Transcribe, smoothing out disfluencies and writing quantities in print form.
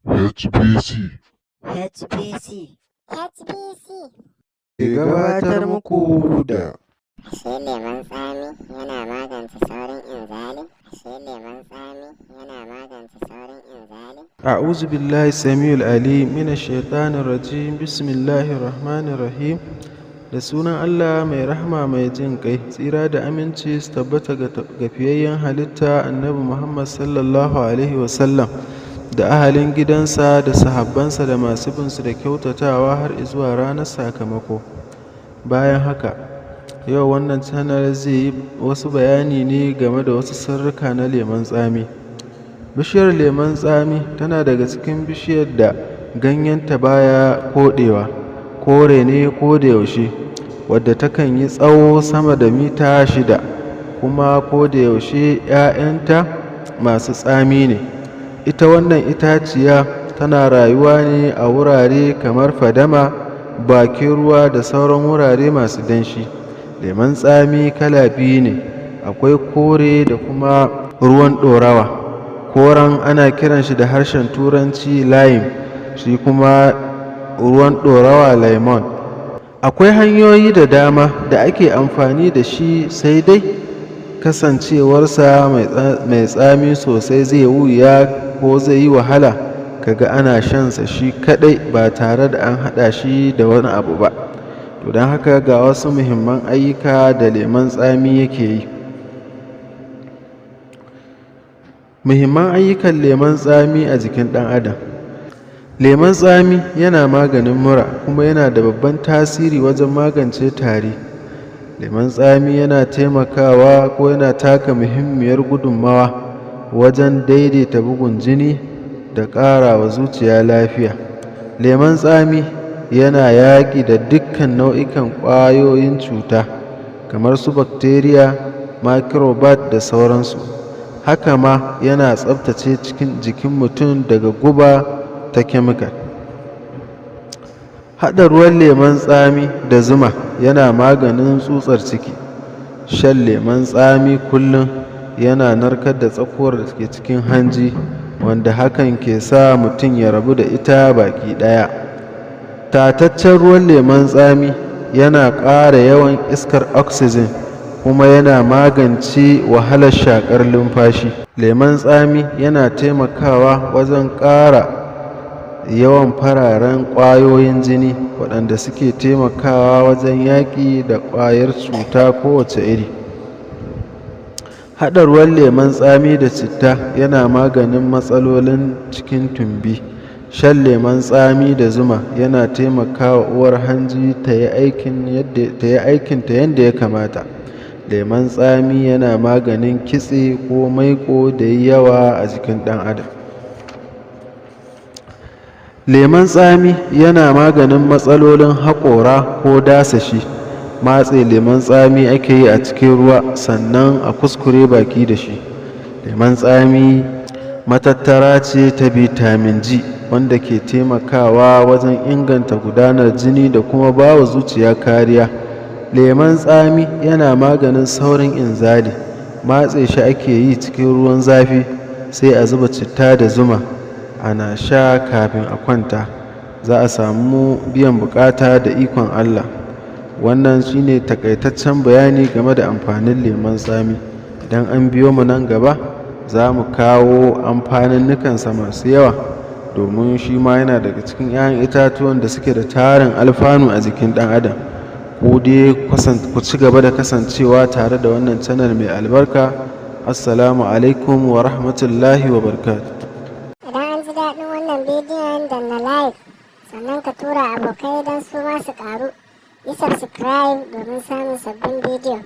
HBC. HBC. HBC. Ke gabatar muku da Ashe lemon tsami yana magance saurin inzali? Ashe lemon tsami yana magance saurin inzali? أعوذ بالله السميع العليم من الشيطان الرجيم. بسم الله الرحمن الرحيم. Da sunan Allah mai rahama mai jin ƙai, tsira da aminci su tabbata ga fiyayyen halitta Annabi Muhammad sallallahu alaihi wasallam da ahalin gidansa da sahabbansa da masu binsu da kyautatawa har zuwa ranar sakamako. Bayan haka, yau wannan channel zai yi wasu bayani ne game da wasu sirrika na lemon tsami. Bishiyar lemon tsami tana daga cikin bishiyar da ganyenta baya koɗewa, kore ne kodayaushe, wadda takan yi tsawo sama da mita 6, kuma kodayaushe 'ya'yanta masu tsami ne. Ita wannan itaciya tana rayuwa ne a wurare kamar fadama, bakin ruwa da sauran wurare masu danshi. Lemon tsami kala biyu ne, akwai kore da kuma ruwan ɗorawa. Koren ana kiran shi da harshen Turanci lime, shi kuma ruwan ɗorawa lemon. Akwai hanyoyi da dama da ake amfani da shi, sai dai kasancewarsa mai tsami sosai zai wuya ko zai yi wahala kaga ana shansa shi kaɗai ba tare da an haɗa shi da wani abu ba. To don haka, ga wasu muhimman ayyuka da lemon tsami yake yi. Muhimman ayyukan lemon tsami a jikin ɗan adam: lemon tsami yana maganin mura, kuma yana da babban tasiri wajen magance tari. Lemon tsami yana taimakawa ko yana taka muhimmiyar gudunmawa wajen daidaita bugun jini da ƙara wa zuciya lafiya. Lemon tsami yana yaƙi da dukkan nau'ikan ƙwayoyin cuta kamar su bacteria, microbat da sauransu. Haka ma yana tsabtace cikin jikin mutum daga guba ta chemical. Haɗa ruwan lemon tsami da zuma yana maganin tsutsar ciki. Shan lemon tsami kullum yana narkar da tsakuwar da ke cikin hanji, wanda hakan ke sa mutum ya rabu da ita baki ɗaya. Tataccen ruwan lemon tsami yana ƙara yawan iskar oxygen, kuma yana magance wahalar shaƙar numfashi. Lemon tsami yana taimakawa wajen ƙara yawan fararen ƙwayoyin jini, waɗanda suke taimakawa wajen yaƙi da ƙwayar cuta kowace iri. Haɗa ruwan lemon tsami da citta yana maganin matsalolin cikin tumbi. Shan lemon tsami da zuma yana taimakawa uwar hanji ta yi aikinta yadda ya kamata. Lemon tsami yana maganin kitse ko maiƙo da yi yawa a jikin ɗan adam. Lemon tsami yana maganin matsalolin haƙora ko dasashi. Matse lemon tsami ake yi a cikin ruwa sannan a kuskure baki da shi. Lemon tsami matattara ce ta vitamin G, wanda ke taimakawa wajen inganta gudanar jini da kuma ba wa zuciya kariya. Lemon tsami yana maganin saurin inzali. Matse shi ake yi cikin ruwan zafi, sai a zuba citta da zuma, ana sha kafin a kwanta. Za a samu biyan bukata da ikon Allah. Wannan shine takaitaccen bayani game da amfanin lemon tsami. Idan an biyo mu nan gaba, za mu kawo amfaninnukansa masu yawa, domin shi ma yana daga cikin 'ya'yan itatuwan da suke da tarin alfanu a jikin ɗan adam. Ku dai ku ci gaba da kasancewa tare da wannan channel mai albarka. Assalamu alaikum wa rahmatullahi wa barakatuh. Idan an ji daɗin wannan bidiyon, danna like, sannan ka tura abokai don su ma su ƙaru. Yi subscribe domin samun sabbin bidiyo.